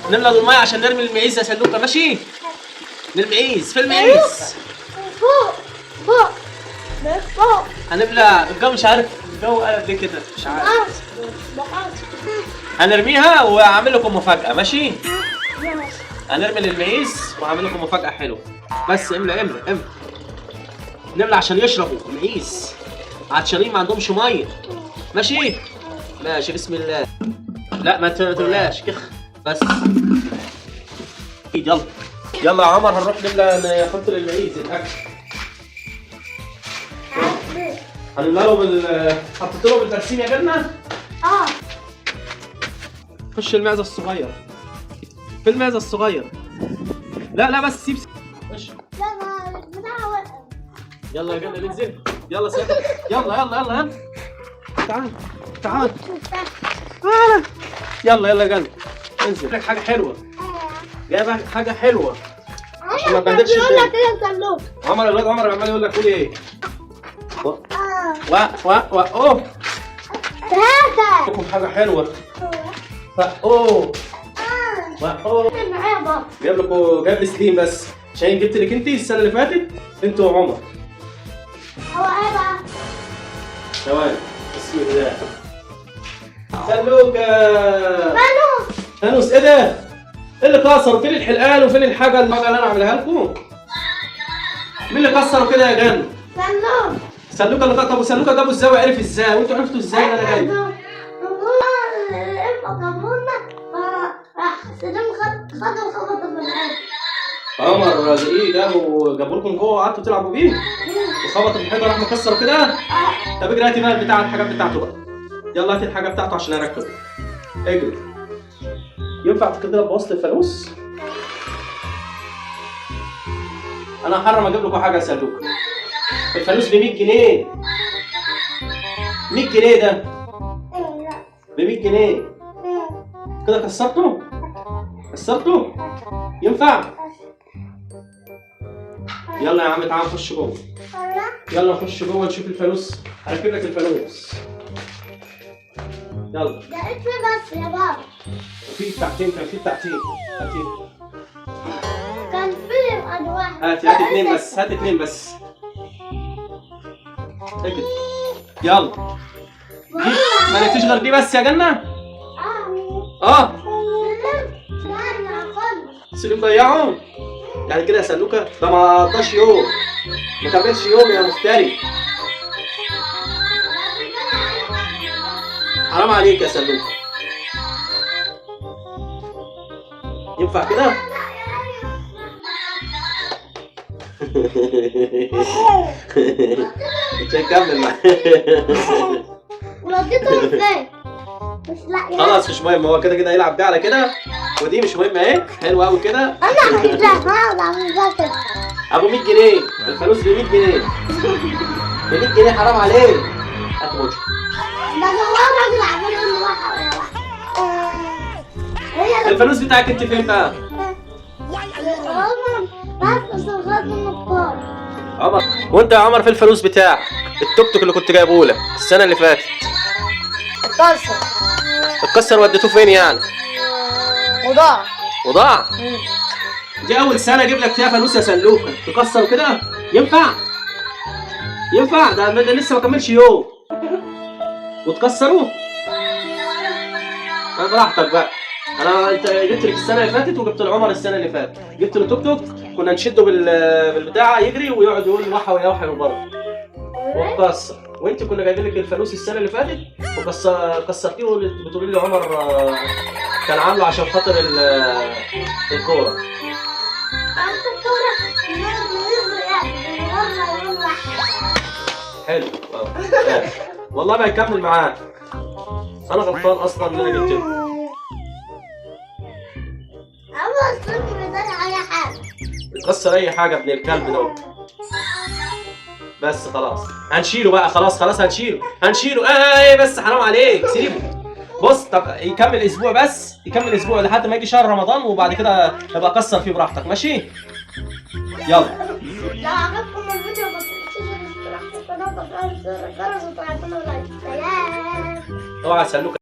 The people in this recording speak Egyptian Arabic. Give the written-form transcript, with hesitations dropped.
نملى المية عشان نرمي المعيز يا سلوكه، ماشي؟ للمعيز، في المعيز فوق فوق فوق. هنملى الجو، مش عارف الجو قلب ليه كده، مش عارف. هنرميها وهعمل لكم مفاجأة، ماشي؟ هنرمي للمعيز وهعمل لكم مفاجأة حلوة. بس املى املى املى، نملى عشان يشربوا المعيز، عطشانين ما عندهمش مية. ماشي؟ ماشي، بسم الله. لا ما تملاش كخ بس. يلا يلا يا عمر، هنروح نملى، نحط للمعيز الاكل. هنملى لهم حطيت لهم البرسيم يا جنة؟ اه. خش المعزة الصغيرة، في المعزة الصغيرة. لا لا بس سيب. خش. يلا يا جنة ننزل، يلا سيادة، يلا يلا يلا يلا، تعال تعال تعال، يلا يلا يا جنة انزل. لك حاجة حلوة، جايبة حاجة حلوة عشان ما تبهدلش الدنيا. عمر، الواد عمر عمال يقول لك قول ايه؟ و و و اوه لكم حاجة حلوة. اوه اوه، جايب لكم، جايب لي سليم بس عشان جبت لك انت السنة اللي فاتت انت وعمر. هو ايه بقى؟ ثواني، بسم الله. سلوكة فانوس. فانوس. ايه ده؟ ايه اللي كسر؟ فين الحلقان وفين الحاجة اللي انا عاملها لكم؟ مين اللي كسره كده يا جن؟ سلوكة. سلوكة اللي طب وسلوكة جابوا ازاي وعرف ازاي؟ وانتوا عرفتوا ازاي ان انا جاي؟ عمر ايه جابوا لكم جوه وقعدتوا تلعبوا بيه؟ وخبط الحيطة راح مكسر كده؟ طب اجري هاتي بقى بتاع الحاجات بتاعته بقى. يلا هاتي الحاجة بتاعته عشان اركبه. اجري. ينفع كده بوصل الفانوس؟ انا هحرم اجيب لكم حاجة يا سلوكه. الفانوس ب 100 جنيه. 100 جنيه ده. ب 100 جنيه. كده كسرته؟ كسرته؟ ينفع؟ يلا يا عم تعال نخش جوه. يلا نخش جوه نشوف الفانوس، هركب لك الفانوس. يلا. ده اطفي بس يا بابا. في بتاعتين، كان في بتاعتين. هاتي. كان في انواع. هاتي هاتي اثنين بس، هاتي اثنين بس. اجري. يلا. دي ما لقيتيش غير دي بس يا جنة؟ اه. سليم ضيعهم؟ يعني كده يا سلوكة؟ ده ما قضاش يوم، ما كملش يوم يا مفتري. حرام عليك يا سلوكة. ينفع كده؟ مش هنكمل معاك. ولقيته ازاي؟ مش لاقي. خلاص مش مهم، هو كده كده هيلعب بيه على كده، ودي مش مهمة اهي، حلوة قوي كده. انا عايزها، عايزها كده. ابو 100 جنيه، الفانوس ب 100 جنيه. ب 100 جنيه حرام عليك. هات وجهك. ده هو راجل عمال يقول لي واحد واحد. الفانوس بتاعك انت فين بقى؟ عمر، وانت يا عمر في الفانوس بتاعك التوك توك اللي كنت جايبه لك السنة اللي فاتت؟ اتكسر. اتكسر وديته فين يعني؟ وضاع. وضاع؟ دي أول سنة أجيب لك فيها فانوس يا سلوكة، تكسر كده؟ ينفع؟ ينفع؟ ده لسه ما كملش يوم وتكسروه؟ أنا براحتك بقى. أنا أنت جبت لك السنة اللي فاتت وجبت لعمر السنة اللي فاتت، جبت له توك توك كنا نشده بالبتاع يجري ويقعد يقول وحوي يا وحوي بره واتكسر. وانت كنا جايبين لك الفانوس السنة اللي فاتت وكسرتيه وبتقولي لي عمر كان عامله عشان خاطر الكورة. حلو. والله ما يكمل معاك. انا غلطان اصلا ان انا جبت له. اتكسر اي حاجة ابن الكلب ده. بس خلاص هنشيله بقى، خلاص خلاص هنشيله هنشيله. ايه بس حرام عليك سيبه. بص طب يكمل اسبوع بس، يكمل اسبوع لحد ما يجي شهر رمضان وبعد كده ابقى اكسر فيه براحتك، ماشي؟ يلا. لو عجبكم الفيديو ما تنسوش الاشتراك في القناة وتفعيل زر الجرس وتعملوا لايك. سلام. اوعى تسلوك.